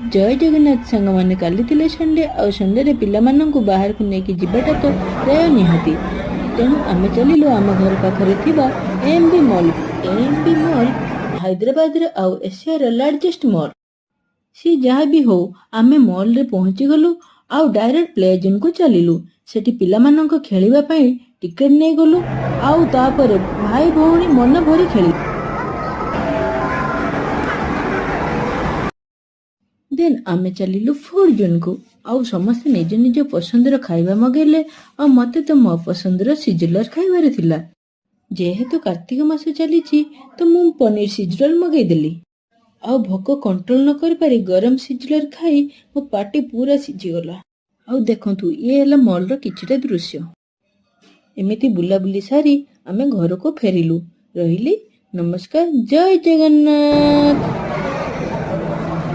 ଜୟ ଜଗନ୍ନାଥ ସାଙ୍ଗମାନେ। କାଲି ଥିଲେ ସଣ୍ଡେ, ଆଉ ସଣ୍ଡେରେ ପିଲାମାନଙ୍କୁ ବାହାରକୁ ନେଇକି ଯିବାଟା ତ ପ୍ରାୟ ନିହାତି। ତେଣୁ ଆମେ ଚାଲିଲୁ ଆମ ଘର ପାଖରେ ଥିବା M B mall. M B mall ହାଇଦ୍ରାବାଦର ଆଉ ଏସିଆର ଲାର୍ଜେଷ୍ଟ ମଲ୍। ସିଏ ଯାହା ବି ହଉ, ଆମେ ମଲ୍ରେ ପହଞ୍ଚିଗଲୁ ଆଉ ଡାଇରେକ୍ଟ ପ୍ଲେ ଜୋନ୍କୁ ଚାଲିଲୁ। ସେଠି ପିଲାମାନଙ୍କ ଖେଳିବା ପାଇଁ ଟିକେଟ୍ ନେଇଗଲୁ ଆଉ ତାପରେ ଭାଇ ଭଉଣୀ ମନ ଭରି ଖେଳିଲୁ। ଦେନ୍ ଆମେ ଚାଲିଲୁ ଫୁଡ୍ ଜୋନ୍କୁ ଆଉ ସମସ୍ତେ ନିଜ ନିଜ ପସନ୍ଦର ଖାଇବା ମଗେଇଲେ। ଆଉ ମତେ ତ ମୋ ପସନ୍ଦର ସିଜଲର ଖାଇବାର ଥିଲା। ଯେହେତୁ କାର୍ତ୍ତିକ ମାସ ଚାଲିଛି, ତ ମୁଁ ପନିର ସିଜଲର ମଗେଇଦେଲି। ଆଉ ଭୋକ କଣ୍ଟ୍ରୋଲ ନ କରିପାରି ଗରମ ସିଜଲର ଖାଇ ମୋ ପାଟି ପୁରା ସିଝିଗଲା। ଆଉ ଦେଖନ୍ତୁ, ଇଏ ହେଲା ମଲ୍ର କିଛିଟା ଦୃଶ୍ୟ। ଏମିତି ବୁଲାବୁଲି ସାରି ଆମେ ଘରକୁ ଫେରିଲୁ। ରହିଲି, ନମସ୍କାର, ଜୟ ଜଗନ୍ନାଥ।